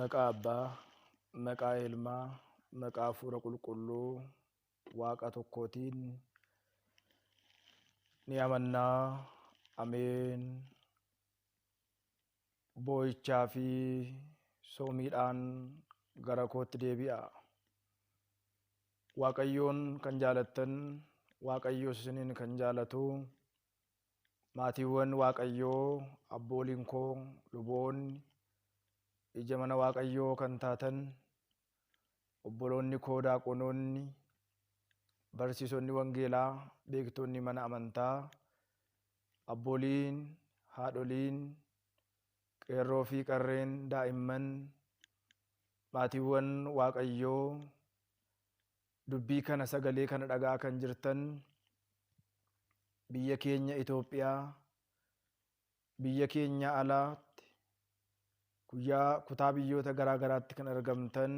Maqaa Abbaa, maqaa Ilmaa, maqaa Hafuura Qulqulluu Waaqa tokkootiin ni amannaa. Ameen. Boo'ichaa fi soomiidhaan gara kootti deebi'a. Waaqayyoon kan jaalattan, Waaqayyoos isiniin kan jaalatu, maatiiwwan Waaqayyoo, abbooliin koo, luboonni, ija mana Waaqayyoo kan taatan, obboloonni koo daaqonoonni, barsiisonni wangeelaa, beektonni mana amantaa, abbooliin, haadholiin, qeerroo fi qarreen, daa'imman, maatiiwwan Waaqayyoo, dubbii kana sagalee kana dhagaa kan jirtan, biyya keenya Itoophiyaa, biyya keenya alaatti, guyyaa kutaa biyyoota garaa garaatti kan argamtan,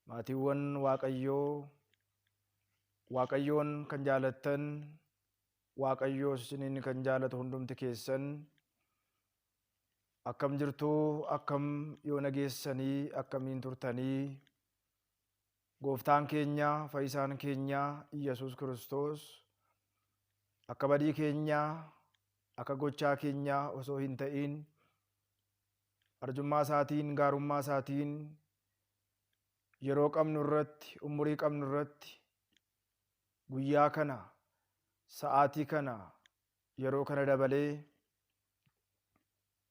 maatiiwwan Waaqayyoo, Waaqayyoon kan jaalattan, Waaqayyoos isiniin kan jaalatu hundumti keessan, akkam jirtuu, akkam yoo nageessanii, akkamiin turtanii? Gooftaan keenya, fayyisaan keenya Iyyasuus Kiristoos akka badii keenya, akka gochaa keenya osoo hin ta'in, arjummaa isaatiin, gaarummaa isaatiin, yeroo qabnu irratti, umurii qabnu irratti, guyyaa kana, sa'aatii kana, yeroo kana dabalee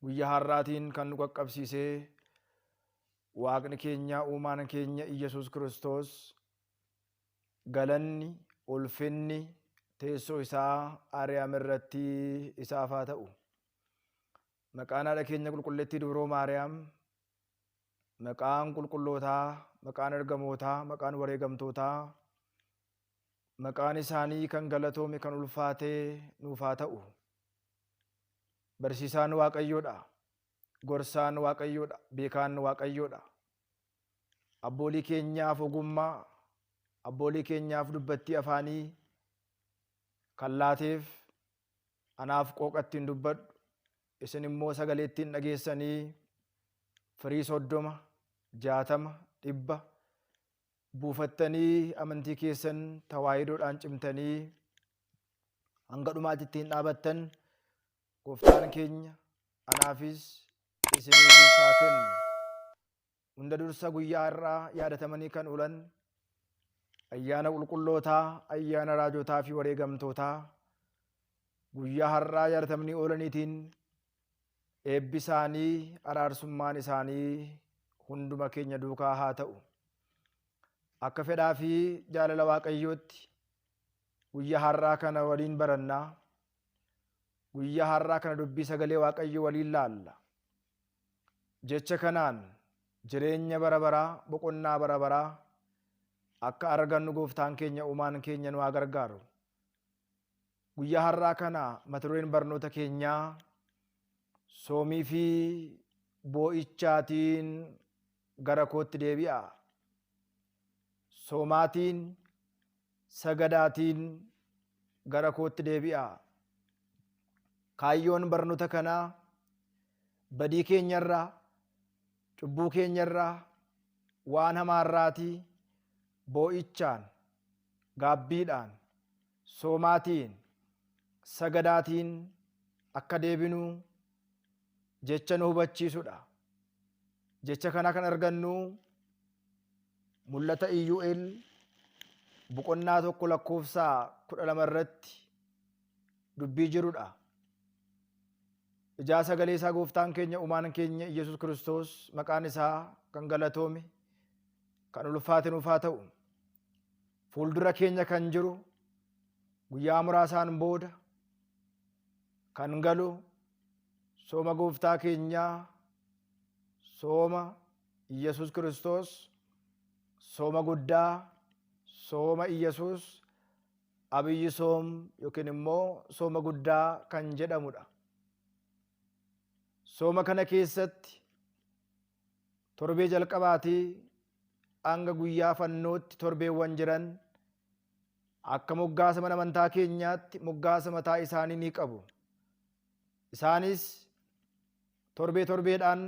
guyyaa har'aatiin kan nu qaqqabsiisee Waaqni keenya, uumaan keenya Iyyasuus Kiristoos, galanni, ulfinni teessoo isaa Ariyaam irratti isaaf haa ta'u. Maqaan haadha keenya qulqulleettii Dubroo Maariyaam, maqaan qulqullootaa, maqaan ergamootaa, maqaan wareegamtootaa, maqaan isaanii kan galatoome, kan ulfaatee nuuf haa ta'u. Barsiisaan Waaqayyoodha. Gorsaan Waaqayyoodha. Beekaan Waaqayyoodha. Abboolii keenyaaf ogummaa, abboolii keenyaaf dubbattii afaanii kan laateef, anaaf qooqa ittiin dubbadhu, isin immoo sagalee ittiin dhageessanii firii 30, 60, 100 buufattanii amantii keessan tawaahidoodhaan cimtanii hanga dhumaatti ittiin dhaabattan Gooftaan keenya anaafis isiniifis haa kennu. Hunda dursa guyyaa har'aa yaadatamanii kan oolan ayyaana qulqullootaa, ayyaana raajotaa fi wareegamtootaa guyyaa har'aa yaadatamanii oolaniitiin eebbi isaanii, araarsummaan isaanii hunduma keenya duukaa haa ta'u. Akka fedhaa fi jaalala Waaqayyootti guyyaa har'aa kana waliin barannaa. Guyyaa har'aa kana dubbii sagalee Waaqayyoo waliin laalla. Jecha kanaan jireenya bara baraa, boqonnaa bara baraa akka argannu Gooftaan keenya, uumaan keenya nu haa gargaaru. Guyyaa har'aa kana mata dureen barnoota keenyaa soomii fi boo'ichaatiin gara kootti deebi'a. Soomaatiin, sagadaatiin gara kootti deebi'a. Kaayyoon barnoota kanaa badii keenyarraa, cubbuu keenyarraa, waan hamaarraatii boo'ichaan, gaabbiidhaan, soomaatiin, sagadaatiin akka deebinu jecha nu hubachiisudha. Jecha kana kan argannu Mul'ata Iyyu'eel boqonnaa 1 lakkoofsa 12 irratti dubbii jirudha. Ijaa sagalee isaa Gooftaan keenya, uumaan keenya Iyyasuus Kiristoos maqaan isaa kan galatoome, kan ulfaate nuuf haa ta'u. Fuuldura keenya kan jiru guyyaa muraasaan booda kan galu sooma Gooftaa keenyaa, sooma Iyyasuus Kiristoos, sooma guddaa, sooma Iyyasuus, Abiyyi soom yookiin immoo sooma guddaa kan jedhamudha. Sooma kana keessatti torbee jalqabaatii hanga guyyaa fannootti torbeewwan jiran akka moggaasa mana amantaa keenyaatti moggaasa mataa isaanii ni qabu. Isaanis Torbee torbeedhaan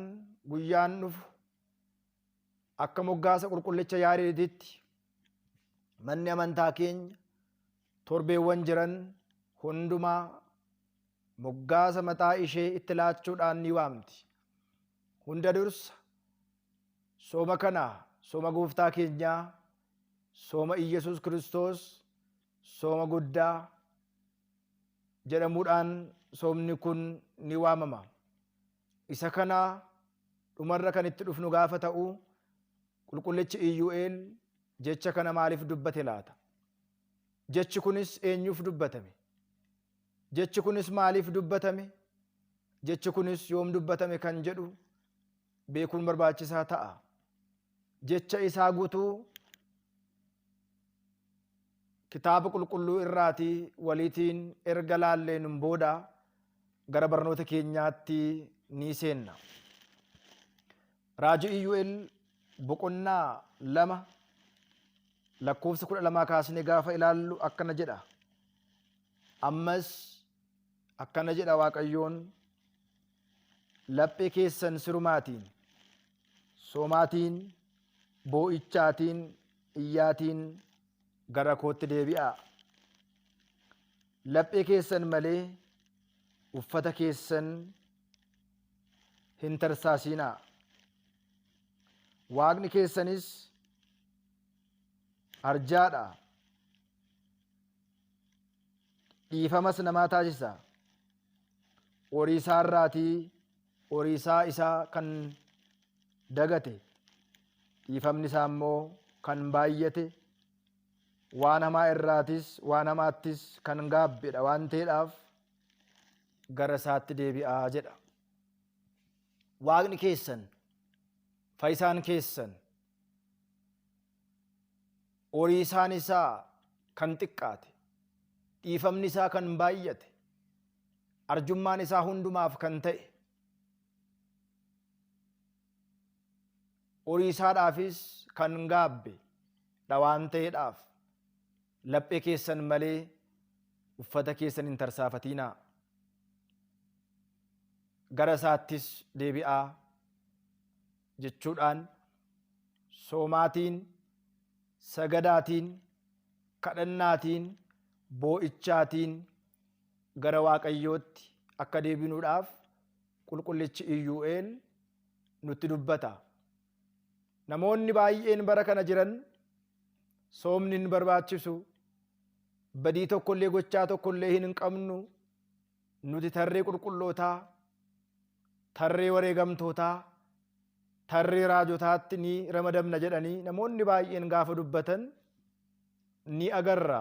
guyyaan dhufu akka moggaasa qulqullicha Yaareeditti manni amantaa keenya torbeewwan jiran hundumaa moggaasa mataa ishee itti laachuudhaan ni waamti. Hunda dursa sooma kana sooma gooftaa keenyaa sooma Iyyasuus Kiristoos sooma guddaa jedhamuudhaan soomni kun ni waamama. Isa kana dhumarra kan itti dhufnu gaafa ta'u qulqullichi Iyyu'eel jecha kana maaliif dubbate laata? Jechi kunis eenyuuf dubbatame? Jechi kunis maaliif dubbatame? Jechi kunis yoom dubbatame kan jedhu beekuun barbaachisaa ta'a. Jecha isaa guutuu kitaaba qulqulluu irraatii waliitiin erga laalleen booda gara barnoota keenyaatti ni seenna. Raajii Iyyu'el boqonnaa 2 lakkoofsa 12 kaasnee gaafa ilaallu akkana jedha. Ammas akkana jedha Waaqayyoon laphee keessan sirumaatiin, soomaatiin, boo'ichaatiin, iyyaatiin gara kootti deebi'aa. Laphee keessan malee uffata keessan hin tarsaasinaa. Waaqni keessanis arjaadha. Dhiifamas namaa taasisa. Horii isaa irraatii horii isaa isaa kan dagate dhiifamni isaa immoo kan baay'ate waan hamaa irraatis waan hamaattis kan gaabbedha waan ta'eedhaaf gara isaatti deebi'aa jedha. Waaqni keessan fayyisaan keessan horiisaan isaa kan xiqqaate dhiifamni isaa kan baay'ate arjummaan isaa hundumaaf kan ta'e horiisaadhaafis kan gaabbe dha waan ta'eedhaaf laphee keessan malee uffata keessan hin tarsaafatinaa. Gara isaattis deebi'aa jechuudhaan soomaatiin, sagadaatiin, kadhannaatiin, boo'ichaatiin gara Waaqayyootti akka deebinuudhaaf qulqullichi Iyyu'eel nutti dubbata. Namoonni baay'een bara kana jiran soomni hin barbaachisu, badii tokkollee gochaa tokkollee hin qabnu, nuti tarree qulqullootaa, tarree wareegamtootaa, tarree raajotaatti ni ramadamna jedhanii namoonni baay'een gaafa dubbatan ni agarra.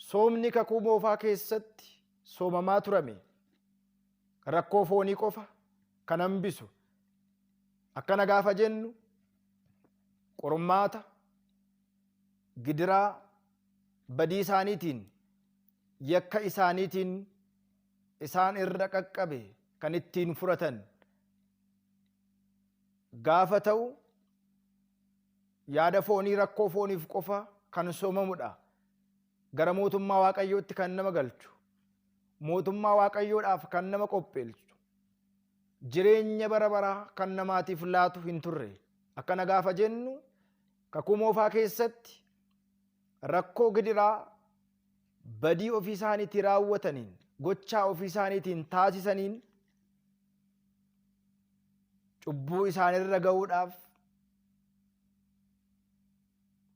Soomni kakuu moofaa keessatti soomamaa turame rakkoo foonii qofa kan hambisu. Akkana gaafa jennu qormaata, gidiraa, badii isaaniitiin, yakka isaaniitiin isaan irra qaqqabe kan ittiin furatan gaafa ta'u yaada foonii rakkoo fooniif qofa kan soomamudha. Gara mootummaa Waaqayyootti kan nama galchu, mootummaa Waaqayyoodhaaf kan nama qopheelchu, jireenya bara baraa kan namaatiif laatu hin turre. Akkana gaafa jennu kakuu moofaa keessatti rakkoo gidiraa badii ofii isaaniitii raawwataniin gochaa ofii isaaniitiin taasisaniin cubbuu isaanirra ga'uudhaaf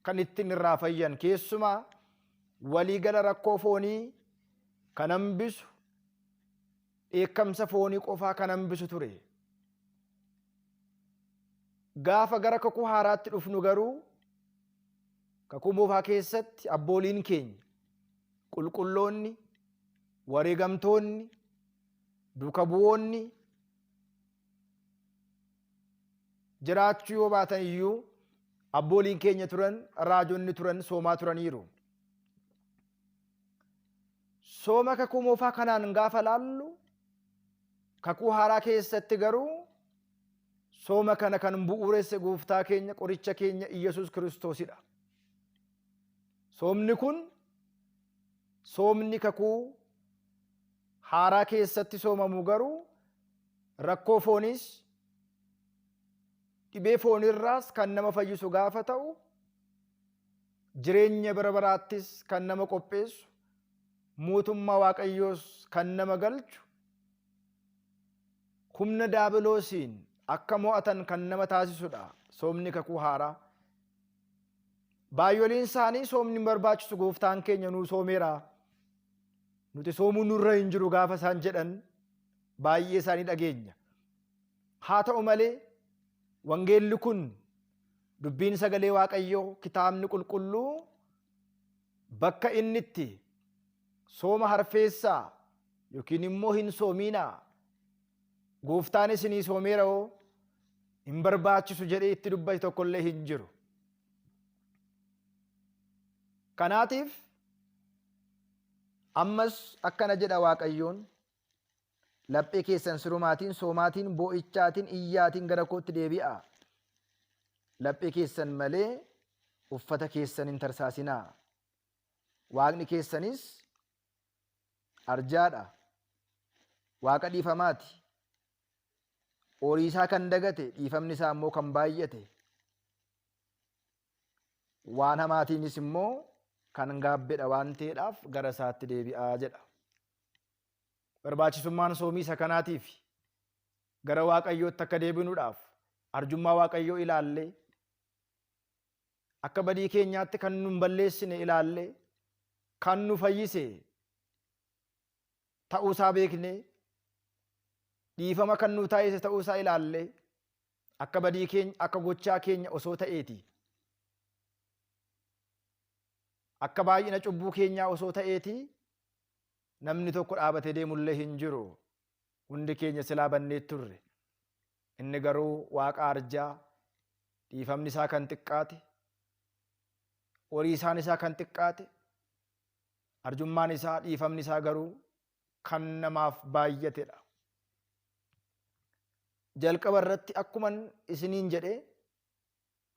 kan ittiin irraa fayyan keessumaa waliigala rakkoo foonii kan hambisu dheekkamsa foonii qofaa kan hambisu ture. Gaafa gara kakuu haaraatti dhufnu garuu kakuu moofaa keessatti abbooliin keenya qulqulloonni wareegamtoonni duuka bu'oonni jiraachuu yoo baatan iyyuu abbooliin keenya turan raajonni turan soomaa turaniiru. Sooma kakuu moofaa kanaan gaafa laallu kakuu haaraa keessatti garuu sooma kana kan bu'uuresse gooftaa keenya qoricha keenya Iyyasuus Kiristoosidha. Soomni kun soomni kakuu haaraa keessatti soomamu garuu Rakkoo fooniis dhibee foonirraas kan nama fayyisu gaafa ta'u, jireenya bara baraattis kan nama qopheessu, mootummaa Waaqayyoos kan nama galchu, humna daabiloosiin akka mo'atan kan nama taasisudha soomni kakuu haaraa. Baay'oliin isaanii soomni hin barbaachisu, gooftaan keenya nuu soomeera, nuti soomuun nurra hin jiru gaafa isaan jedhan baay'ee isaanii dhageenya. Haa ta'u malee wangeelli kun, dubbiin sagalee Waaqayyoo, kitaabni qulqulluu bakka inni itti sooma harfeessaa yookiin immoo hin soomiinaa, gooftaan isinii soomeera hoo hin barbaachisu jedhee itti dubbate tokkollee hin jiru. Kanaatiif ammas akkana jedha Waaqayyoon: laphee keessan sirumaatiin, soomaatiin, boo'ichaatiin, iyyaatiin gara kootti deebi'aa. Laphee keessan malee uffata keessan hin tarsaasinaa. Waaqni keessanis arjaadha. Waaqa dhiifamaati. Horii isaa kan dagate, dhiifamni isaa immoo kan baay'ate. Waan hamaatiinis immoo kan gaabbedha waan ta'eedhaaf gara isaatti deebi'aa jedha. Barbaachisummaan soomii isa kanaatiif gara Waaqayyootti akka deebinuudhaaf, arjummaa Waaqayyoo ilaallee, akka badii keenyaatti kan nu hin balleessine ilaallee, kan nu fayyise ta'uusaa beeknee, dhiifama kan nu taasise ta'uusaa ilaallee, akka badii keenya, akka gochaa keenya osoo ta'eeti, akka baay'ina cubbuu keenyaa osoo ta'eeti, namni tokko dhaabatee deemullee hin jiru. Hundi keenya silaa bannee turre. Inni garuu Waaqa arjaa, dhiifamni isaa kan xiqqaate, horiisaan isaa kan xiqqaate, arjummaan isaa, dhiifamni isaa garuu kan namaaf baay'atedha. Jalqaba irratti akkuman isiniin jedhe,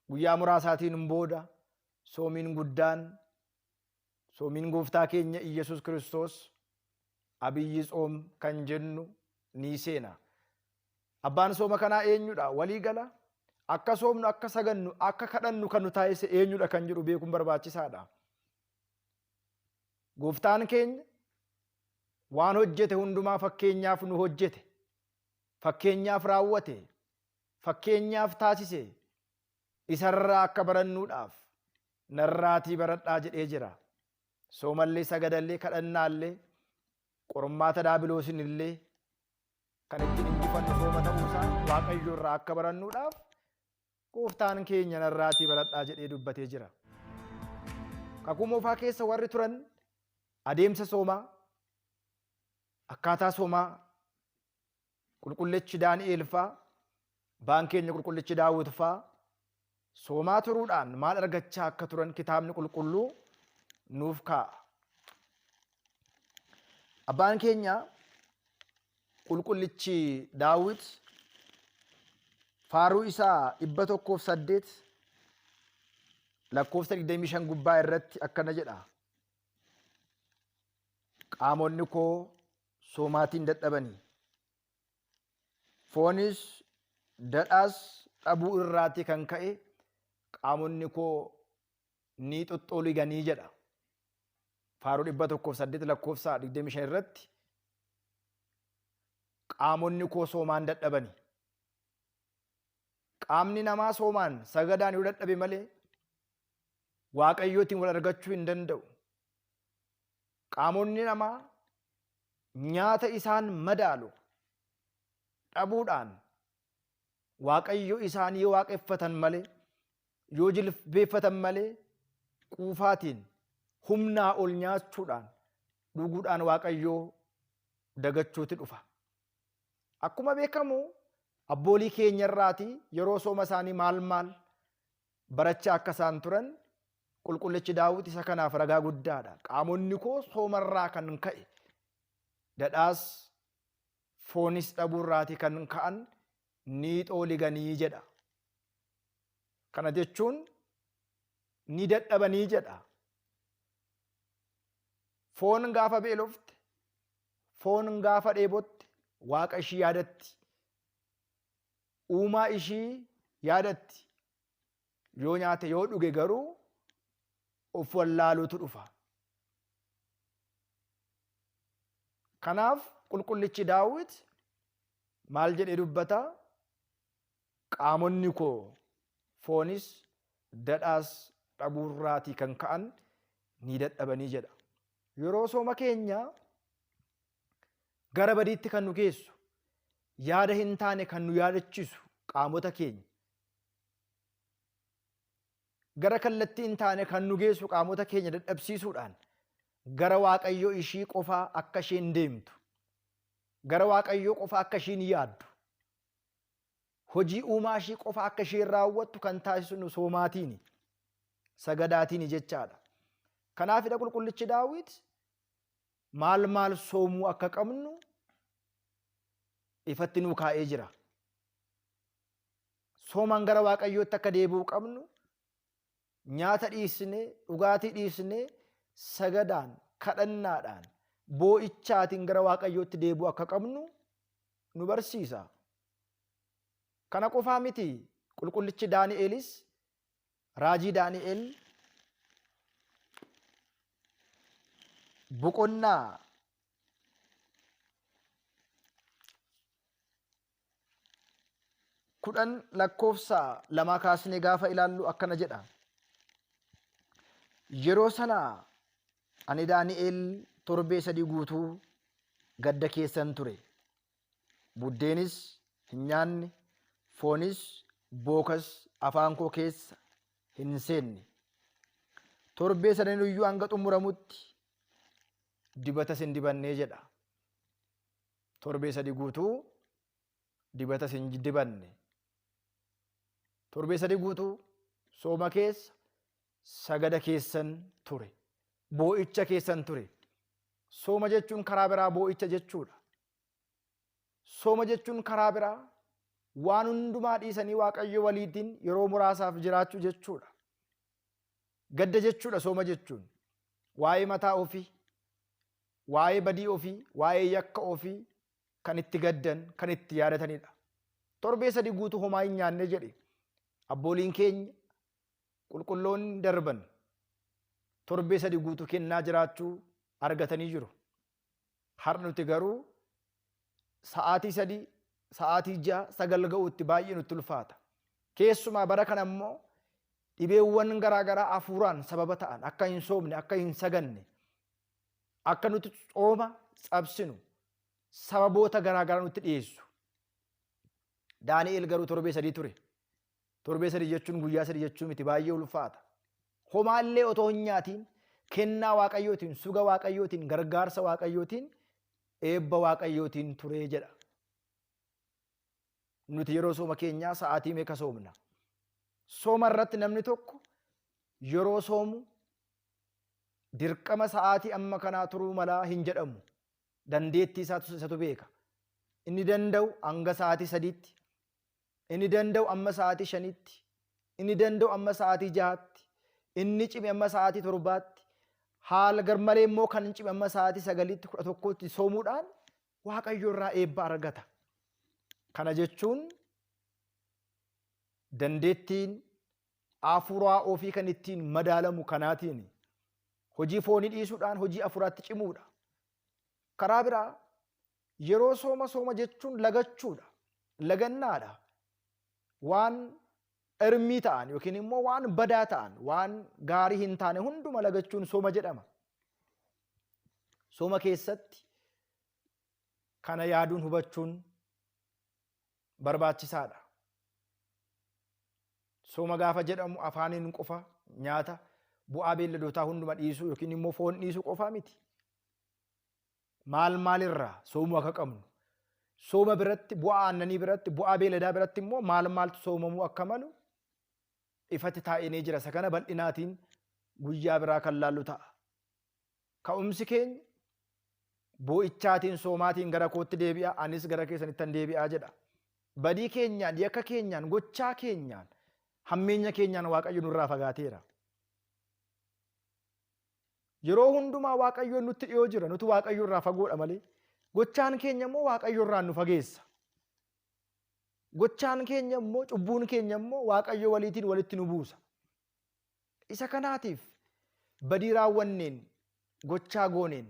guyyaa muraasaatiin booda soomiin guddaan, soomiin gooftaa keenya Iyyasuus Kiristoos, Abiyyi Tsoom kan jennu ni seena. Abbaan sooma kanaa eenyudha? Walii gala akka soomnu, akka sagannu, akka kadhannu kan nu taasise eenyudha kan jedhu beekuun barbaachisaadha. Gooftaan keenya waan hojjete hundumaa fakkeenyaaf nu hojjete, fakkeenyaaf raawwate, fakkeenyaaf taasise, isarraa akka barannuudhaaf narraatii baradhaa jedhee jira. Soomallee, sagadallee, kadhannaallee, qormaata daabiloosin illee kan ittiin injifannu sooma ta'uusaa Waaqayyo irraa akka barannuudhaaf gooftaan keenya narraatii baradhaa jedhee dubbatee jira. Kakuu Moofaa keessa warri turan adeemsa soomaa, akkaataa soomaa, qulqullichi Daani'eel faa, abbaan keenya qulqullichi Daawit faa soomaa turuudhaan maal argachaa akka turan kitaabni qulqulluu nuuf kaa'a. Abbaan keenya qulqullichi Daawit faaruu isaa 108 lakkoofsa 25 gubbaa irratti akkana jedha. Qaamonni koo soomaatiin dadhabanii, foonis dadhaas dhabuu irraatii kan ka'e qaamonni koo ni xoxxooliganii jedha. Faaruu 108 lakkoofsa 25 irratti qaamonni koo soomaan dadhabani. Qaamni namaa soomaan sagadaan yoo dadhabe malee Waaqayyootiin wal argachuu hin danda'u. Qaamonni namaa nyaata isaan madaalu dhabuudhaan Waaqayyo isaanii yoo waaqeffatan malee, yoo jilbeeffatan malee, quufaatiin humnaa ol nyaachuudhaan dhuguudhaan Waaqayyoo dagachuuti dhufa. Akkuma beekamu abboolii keenyarraatii yeroo sooma isaanii maal maal barachaa akka isaan turan qulqullichi Daawit isa kanaaf ragaa guddaadha. Qaamonni koo soomarraa kan ka'e dadhaas foonis dhabuurraatii kan ka'an ni xooliganii jedha. Kana jechuun ni dadhabanii jedha. Foon gaafa beelofte, foon gaafa dheebotte Waaqa ishii yaadatti. Uumaa ishii yaadatti. Yoo nyaate yoo dhuge garuu of wallaaluutu dhufa. Kanaaf qulqullichi Daawit maal jedhee dubbata? Qaamonni koo foonis dadhaas dhabuurraatii kan ka'an ni dadhabanii jedha. Yeroo sooma keenya gara badiitti kan nu geessu, yaada hin taane kan nu yaadachiisu qaamota keenya. Gara kallattii hin taane kan nu geessu qaamota keenya dadhabsiisuudhaan gara Waaqayyoo ishii qofaa akka isheen deemtu, gara Waaqayyoo qofa akka ishiin yaaddu, hojii uumaa ishii qofa akka isheen raawwattu kan taasisu nu soomaatiini, sagadaatiini jechaadha. Kanaafidha qulqullichi Daawit maal maal soomuu akka qabnu ifatti nuu kaa'ee jira. Soomaan gara Waaqayyootti akka deebi'uu qabnu nyaata dhiisnee, dhugaatii dhiisnee, sagadaan, kadhannaadhaan, boo'ichaatiin gara Waaqayyootti deebi'uu akka qabnu nu barsiisa. Kana qofaa miti qulqullichi Daani'eelis raajii Daani'el boqonnaa 10 lakkoofsa 2 kaasnee gaafa ilaallu akkana jedha. Yeroo sana ani Daani'el torbee sadii guutuu gadda keessan ture. Buddeenis hin nyaanne, foonis bookas afaan koo keessa hin seenne. Torbee sadanuyyuu hanga xumuramutti dibatas hin dibannee jedha. Torbee sadii guutuu dibatas hin dibanne. Torbee sadii guutuu sooma keessa sagada keessan ture. Boo'icha keessan ture. Sooma jechuun karaa biraa boo'icha jechuudha. Sooma jechuun karaa biraa waan hundumaa dhiisanii Waaqayyo waliitiin yeroo muraasaaf jiraachuu jechuudha. Gadda jechuudha sooma jechuun. Waa'ee mataa ofii, waa'ee badii ofii, waa'ee yakka ofii kan itti gaddan, kan itti yaadatanidha. Torbee sadii guutuu homaa hin nyaanne jedhe. Abbooliin keenya qulqulloonni darban torbee sadii guutuu kennaa jiraachuu argatanii jiru. Har'a nuti garuu sa'aatii 3, sa'aatii 6, 9 ga'uutti baay'ee nutti ulfaata. Keessumaa bara kana immoo dhibeewwan garaa garaa hafuuraan sababa ta'an akka hin soomne, akka hin saganne, akka nuti tsooma cabsinu sababoota garaa garaa nutti dhiyeessu. Daani'el garuu torbee sadii ture. Torbee sadii jechuun guyyaa sadii jechuu miti baay'ee ulfaata. Homaallee otoo hin nyaatiin kennaa Waaqayyootiin, suga Waaqayyootiin, gargaarsa Waaqayyootiin, eebba Waaqayyootiin turee jedha. Nuti yeroo sooma keenyaa sa'aatii meeqa soomna? Sooma irratti namni tokko yeroo soomu dirqama sa'aatii amma kanaa turuu malaa hin jedhamu. Dandeettii isaatu isatu beeka. Inni danda'u hanga sa'aatii sadiitti, inni danda'u amma sa'aatii shanitti, inni danda'u amma sa'aatii jahaatti, inni cime amma sa'aatii torbaatti, haala garmalee immoo kan cime amma sa'aatii sagaliitti 11tti soomuudhaan Waaqayyo irraa eebba argata. Kana jechuun dandeettiin afuuraa ofii kan ittiin madaalamu kanaatiin hojii foonii dhiisuudhaan hojii afuuraatti cimuudha. Karaa biraa yeroo sooma sooma jechuun lagachuudha. Lagannaadha. Waan ermii ta'an yookiin immoo waan badaa ta'an waan gaarii hin taane hunduma lagachuun sooma jedhama. Sooma keessatti kana yaaduun hubachuun barbaachisaadha. Sooma gaafa jedhamu afaaniin qofa nyaata bu'aa beelladootaa hunduma dhiisuu yookiin immoo foon dhiisuu qofaa miti. Maal maalirraa soomuu akka qabnu sooma biratti bu'aa aannanii biratti bu'aa beeladaa biratti immoo maal maaltu soomamuu akka malu ifatti taa'ee jira. Isa kana bal'inaatiin guyyaa biraa kan laallu ta'a. Ka'umsi keenya boo'ichaatiin soomaatiin gara kootti deebi'a anis gara keessanittan deebi'a jedha. Badii keenyaan, yakka keenyaan, gochaa keenyaan, hammeenya keenyaan Waaqayyo nurraa fagaateera. Yeroo hundumaa Waaqayyoon nutti dhiyoo jira, nuti Waaqayyo irraa fagoodha malee. Gochaan keenya immoo Waaqayyo irraa nu fageessa. Gochaan keenya immoo cubbuun keenya immoo Waaqayyo waliitiin walitti nu buusa. Isa kanaatiif badii raawwanneen, gochaa gooneen,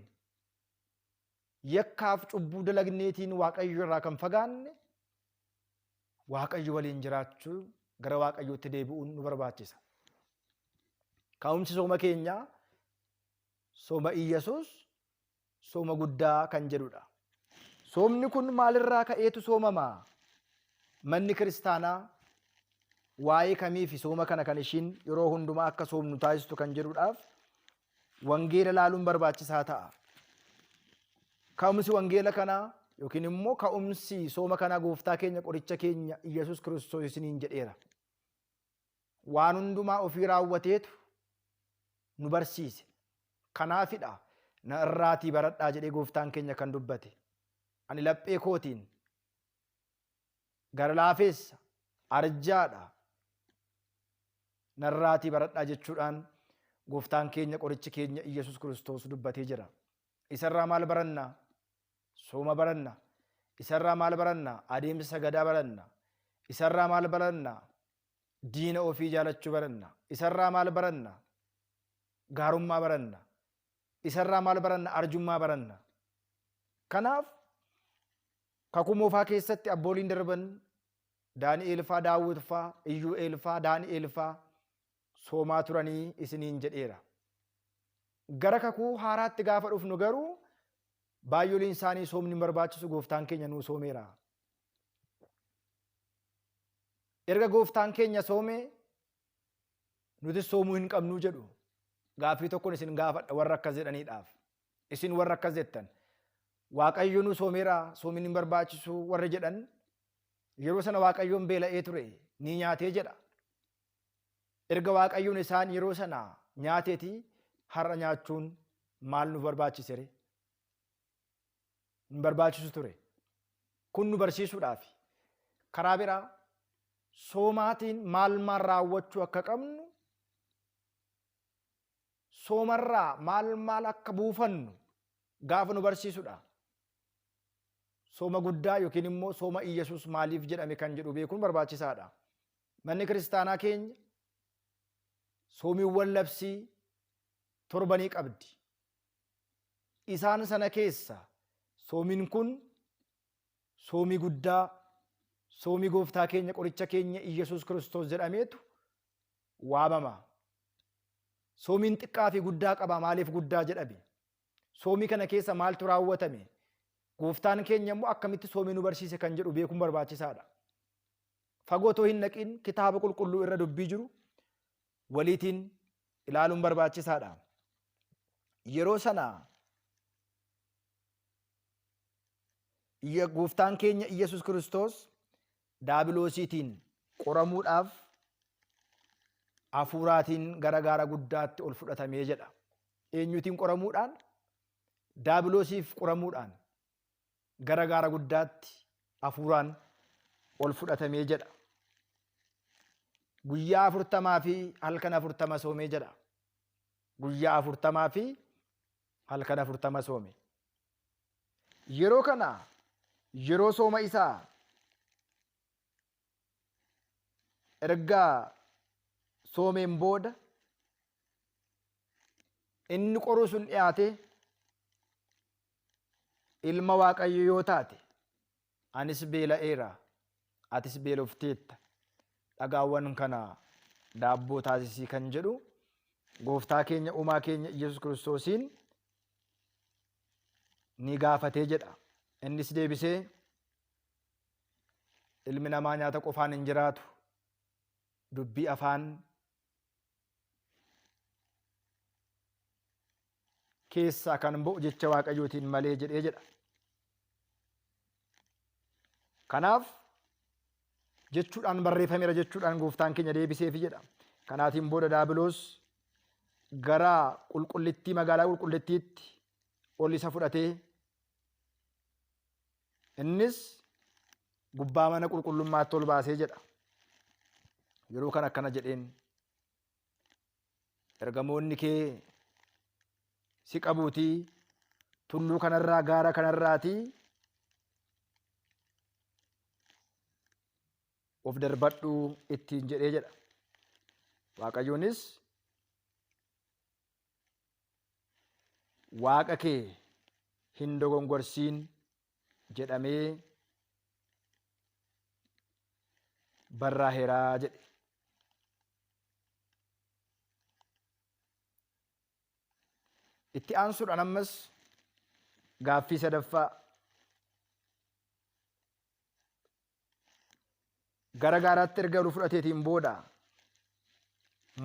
yakkaaf cubbuu dalagneetiin Waaqayyo irraa kan fagaanne, Waaqayyo waliin jiraachuu, gara Waaqayyootti deebi'uun nu barbaachisa. Ka'umsi sooma keenyaa sooma Iyyasuus, sooma guddaa kan jedhudha. Soomni kun maalirraa ka'eetu soomama? Manni kiristaanaa waa'ee kamiifi sooma kana kan ishiin yeroo hundumaa akka soomnu taasistu kan jedhudhaaf wangeela laaluun barbaachisaa ta'a. Ka'umsi wangeela kanaa yookiin immoo ka'umsi sooma kanaa gooftaa keenya, qoricha keenya Iyyasuus Kiristoos isiniin jedheera. Waan hundumaa ofii raawwateetu nu barsiise. Kanaafidha na irraatii baradhaa jedhee gooftaan keenya kan dubbate. Ani laphee kootiin gara laafeessa, arjaadha. Narraatii baradhaa jechuudhaan gooftaan keenya, qorichi keenya Iyyasuus Kiristoos dubbatee jira. Isarraa maal baranna? Sooma baranna. Isarraa maal baranna? Adeemsa sagadaa baranna. Isarraa maal baranna? Diina ofii jaalachuu baranna. Isarraa maal baranna? Gaarummaa baranna. Isarraa maal baranna? Arjummaa baranna. Kanaaf kakuu moofaa keessatti abbooliin darban Daani'eel faa, Daawit faa, Iyyu'eel faa, Daani'eel faa soomaa turanii isiniin jedheera. Gara kakuu haaraatti gaafa dhufnu garuu baay'oliin isaanii soomni hin barbaachisu, gooftaan keenya nuu soomeera. Erga gooftaan keenya soome nutis soomuu hin qabnuu jedhu. Gaaffii tokkon isin gaafadha warra akkas jedhaniidhaaf. Isin warra akkas jettan, Waaqayyo nuu soomeera, soomiin hin barbaachisu warra jedhan, yeroo sana Waaqayyoon beela'ee ture, ni nyaatee jedha. Erga Waaqayyoon isaan yeroo sana nyaateeti har'a nyaachuun maal nu barbaachisere? Hin barbaachisu ture. Kun nu barsiisuudhaafi. Karaa biraa soomaatiin maal maal raawwachuu akka qabnu, soomarraa maal maal akka buufannu gaafa nu barsiisudha. Sooma guddaa yookiin immoo sooma Iyyasuus maaliif jedhame kan jedhu beekuun barbaachisaadha. Manni kiristaanaa keenya soomiiwwan labsii torbanii qabdi. Isaan sana keessa soomiin kun soomii guddaa, soomii gooftaa keenya, qoricha keenya Iyyasuus Kiristoos jedhameetu waamama. Soomiin xiqqaa fi guddaa qaba, maaliif guddaa jedhame? Soomii kana keessa maaltu raawwatame? Gooftaan keenya immoo akkamitti soomii nu barsiise kan jedhu beekuun barbaachisaadha. Fagoo otoo hin dhaqin kitaaba qulqulluu irra dubbii jiru waliitiin ilaaluun barbaachisaadha. Yeroo sana gooftaan keenya Iyyasuus Kiristoos daabiloosiitiin qoramuudhaaf hafuuraatiin gara gaara guddaatti ol fudhatamee jedha. Eenyuutiin qoramuudhaan? Daabiloosiif qoramuudhaan gara gaara guddaatti hafuuraan ol fudhatamee jedha. Guyyaa 40 fi halkan 40 soomee jedha. Guyyaa 40 fi halkan 40 soome. Yeroo kana, yeroo sooma isaa erga soomeen booda, inni qoruu sun dhiyaate, ilma Waaqayyo yoo taate, anis beela'eera, atis beelofteetta, dhagaawwan kana daabboo taasisii kan jedhu gooftaa keenya, uumaa keenya Yesuus Kiristoosiin ni gaafatee jedha. Innis deebisee, ilmi namaa nyaata qofaan hin jiraatu, dubbii afaan keessaa kan ba'u jecha Waaqayyootiin malee jedhee jedha. Kanaaf jechuudhaan barreeffameera jechuudhaan gooftaan keenya deebiseefi jedha. Kanaatiin booda Daabiloos gara qulqullittii, magaalaa qulqullittiitti ol isa fudhatee, innis gubbaa mana qulqullummaatti ol baasee jedha. Yeroo kana akkana jedheen, ergamoonni kee si qabuutii tulluu kanarraa, gaara kanarraatii of darbadhu ittiin jedhee jedha. Waaqayyoonis Waaqa kee hin dogongorsiin jedhamee barraaheera jedhe. Itti aansuudhaan ammas gaaffii sadaffaa gara gaaraatti erga ol fudhateetiin booda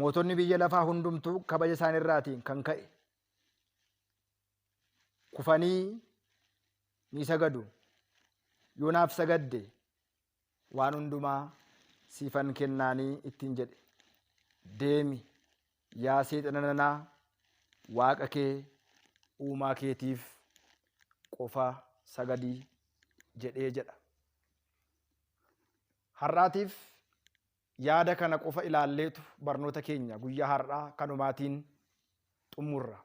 mootonni biyya lafaa hundumtuu kabaja isaaniirraatiin kan ka'e kufanii ni sagadu. Yoo naaf sagadde waan hundumaa siifan kennaanii ittiin jedhe. Deemi yaa seexana nanaa waaqa kee uumaa keetiif qofa sagadi jedhee jedha. Har'aatiif yaada kana qofa ilaalleetu barnoota keenya guyyaa har'aa kanumaatiin xumurra.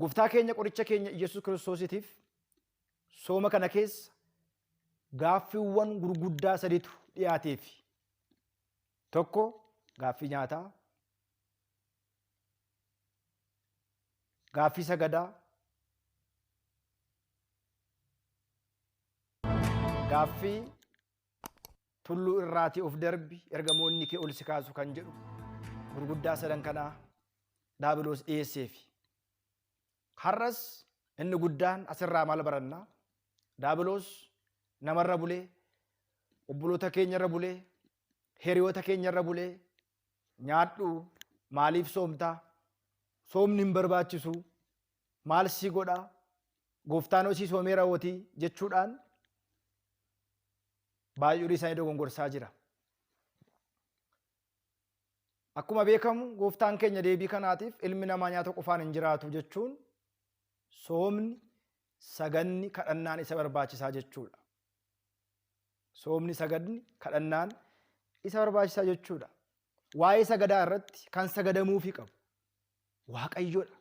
Gooftaa keenya qoricha keenya Iyyasuus Kiristoositiif sooma kana keessa gaaffiiwwan gurguddaa saditu dhiyaateefi. Tokko gaaffii nyaataa, gaaffii sagadaa, gaaffii tulluu irraatii of darbi ergamoonni kee ol si kaasu kan jedhu gurguddaa sadan kanaa daabiloos dhiyeesseefi. Har'as inni guddaan asirraa maal barannaa? Daabiloos namarra bulee, obboloota keenyarra bulee, hiriyoota keenyarra bulee, nyaadhu, maaliif soomtaa? Soomni hin barbaachisu, maal si godha? Gooftaan hosii soomeera hootii jechuudhaan baay'ee isaanii dogongorsaa jira. Akkuma beekamu gooftaan keenya deebii kanaatiif ilmi namaa nyaata qofaan hin jiraatu jechuun soomni, sagadni, kadhannaan isa barbaachisaa jechuudha. Soomni, sagadni, kadhannaan isa barbaachisaa jechuudha. Waa'ee sagadaa irratti kan sagadamuufii qabu Waaqayyoodha.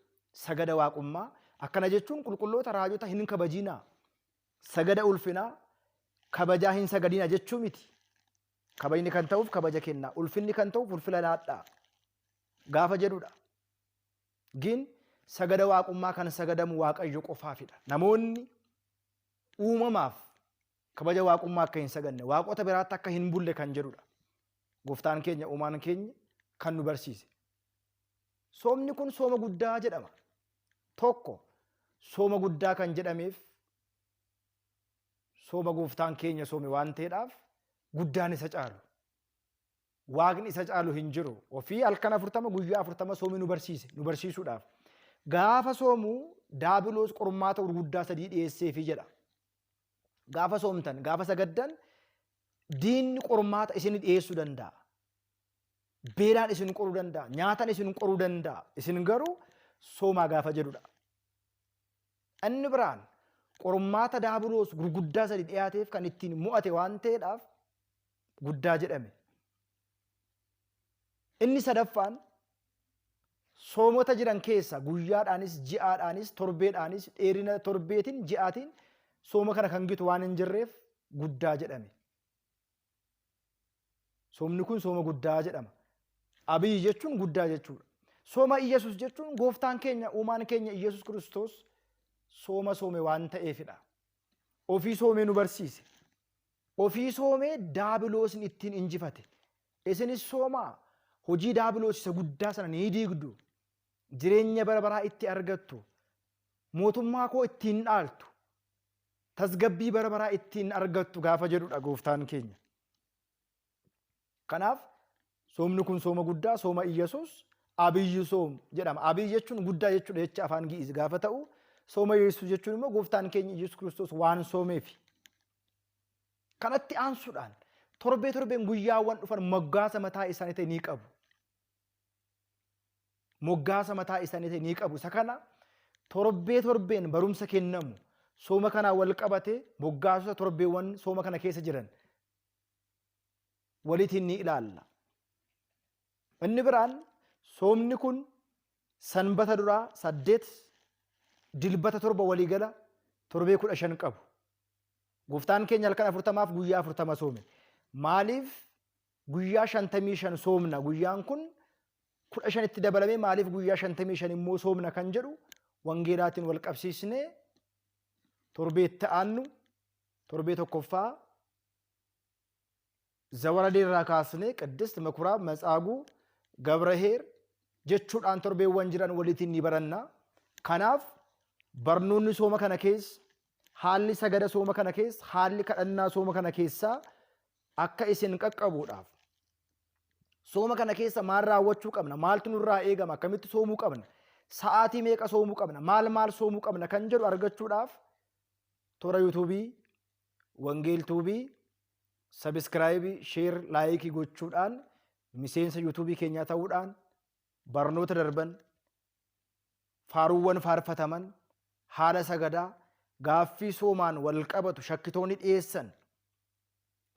Sagada waaqummaa akkana jechuun qulqulloota raajota hin kabajinaa. Sagada ulfinaa kabajaa hin sagadinaa jechuu miti. Kabajni kan ta'uuf kabaja kennaa, ulfinni kan ta'uuf ulfina laadhaa gaafa jedhudha. Gin sagada waaqummaa kan sagadamu Waaqayyo qofaafidha. Namoonni uumamaaf kabaja waaqummaa akka hin sagadne, waaqota biraatti akka hin bulle kan jedhudha. Gooftaan keenya uumaan keenya kan nu barsiise. Soomni kun sooma guddaa jedhama. Tokko sooma guddaa kan jedhameef sooma gooftaan keenya soome waan ta'eedhaaf guddaan isa caalu. Waaqni isa caalu hin jiru. Ofii halkan 40 guyyaa 40 soomii nu barsiise nu barsiisuudhaaf. Gaafa soomu daabiloos qormaata gurguddaa sadii dhiyeesseefi jedha. Gaafa soomtan gaafa sagaddan diinni qormaata isin dhiyeessuu danda'a. Beelaan isin qoruu danda'a. Nyaatan isin qoruu danda'a. Isin garuu soomaa gaafa jedhudha. Inni biraan qormaata daabiloos gurguddaa sadi dhiyaateef kan ittiin mo'ate waan ta'eedhaaf guddaa jedhame. Inni sadaffaan soomota jiran keessa guyyaadhaanis ji'aadhaanis torbeedhaanis dheerina torbeetiin ji'aatiin sooma kana kan gitu waan hin jirreef guddaa jedhame. Soomni kun sooma guddaa jedhama. Abiyyi jechuun guddaa jechuudha. Sooma Iyyasuus jechuun gooftaan keenya uumaan keenya Iyyasuus Kiristoos sooma soome waan ta'eefidha. Ofii soomee nu barsiise. Ofii soomee daabiloosni ittiin injifate. Isinis soomaa hojii daabiloos isa guddaa sana ni diigdu. Jireenya bara baraa itti argattu. Mootummaa koo ittiin dhaaltu. Tasgabbii bara baraa ittiin argattu gaafa jedhudha gooftaan keenya. Kanaaf soomni kun sooma guddaa sooma Iyyasuus Abiyyi soom jedhama. Abiyyi jechuun guddaa jechuudha jecha afaan Gi'iz gaafa ta'u sooma Yesuus jechuun immoo gooftaan keenya Iyyasuus Kiristoos waan soomeefi. Kanatti aansuudhaan torbee torbeen guyyaawwan dhufan moggaasa mataa isaanii ta'e ni qabu. Moggaasa mataa isaanii ta'e ni qabu. Isa kana torbee torbeen barumsa kennamu sooma kanaan wal qabate moggaasota torbeewwan sooma kana keessa jiran walitiin ni ilaalla. Inni biraan soomni kun sanbata duraa 8 dilbata 7 waliigala torbee 15 qabu. Gooftaan keenya halkan 40f guyyaa 40 soome. Maaliif guyyaa 55 soomna? Guyyaan kun 15tti dabalamee maaliif guyyaa 55 immoo soomna kan jedhu wangeelaatiin wal qabsiisnee torbee itti aannu torbee tokkoffaa Zawaradee irraa kaasnee Qiddist, Mekuraab, Matsaaguu, Gabraheer jechuudhaan torbeewwan jiran waliitiin ni baranna. Kanaaf barnoonni sooma kana keessa, haalli sagada sooma kana keessa, haalli kadhannaa sooma kana keessaa akka isin qaqqabuudhaaf sooma kana keessa maal raawwachuu qabna, maaltu nurraa eegama, akkamitti soomuu qabna, sa'aatii meeqa soomuu qabna, maal maal soomuu qabna kan jedhu argachuudhaaf toora yuutuubii Wangeel Tuubii sabiskiraayibii, sheer, laayikii gochuudhaan miseensa yuutuubii keenyaa ta'uudhaan barnoota darban, faaruuwwan faarfataman, haala sagadaa, gaaffii soomaan wal qabatu shakkitoonni dhiyeessan,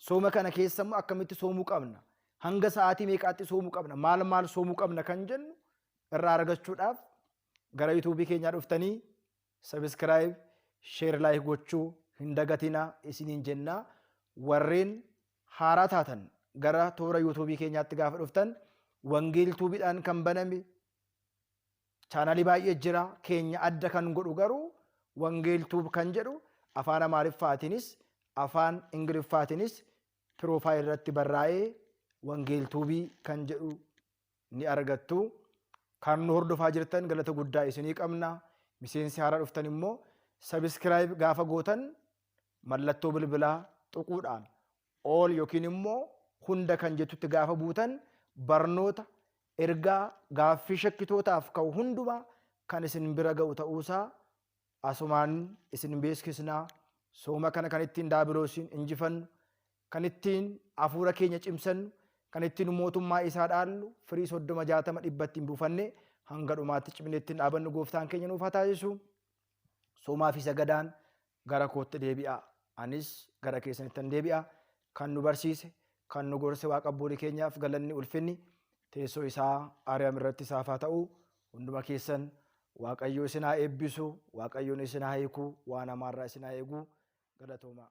sooma kana keessa immoo akkamitti soomuu qabna, hanga sa'aatii meeqaatti soomuu qabna, maal maal soomuu qabna kan jennu irraa argachuudhaaf gara yuutuubii keenyaa dhuftanii Subscribe, share, like gochuu hin dagatinaa isiniin jenna. Warreen haaraa taatan gara toora yuutuubii keenyaatti gaafa dhuftan Wangeelii Tuubiidhaan kan baname chaanaalii baay'ee jira. Keenya adda kan godhu garuu Wangeel Tuub kan jedhu afaan Amaariffaatiinis afaan Ingiliffaatiinis piroofaayil irratti barraa'ee Wangeel Tuubii kan jedhu ni argattu. Kan nu hordofaa jirtan galata guddaa isinii qabna. Miseensi haaraa dhuftan immoo sabiskiraayib gaafa gootan mallattoo bilbilaa tuquudhaan all yookiin immoo hunda kan jettutti gaafa buutan barnoota ergaa gaaffii shakkitootaaf ka'u hundumaa kan isin bira ga'u ta'uusaa asumaan isin beeskisna. Sooma kana kan ittiin daabiloosiin injifannu, kan ittiin hafuura keenya cimsannu, kan ittiin mootummaa isaa dhaallu, firii 30, 60, 100 ittiin buufanne hanga dhumaatti cimnee ittiin dhaabannu gooftaan keenya nuuf haa taasisu. Soomaa fi sagadaan gara kootti deebi'a. Anis gara keessanittan deebi'a. Kan nu barsiise, kan nu gorse Waaqa abboolii keenyaaf galanni ulfinni teessoo isaa Ariyaam irratti isaaf haa ta'u. Hunduma keessan Waaqayyo isin haa eebbisu, Waaqayyoon isin haa hiiku, waan hamaarraa isin haa eegu. Galatoomaa.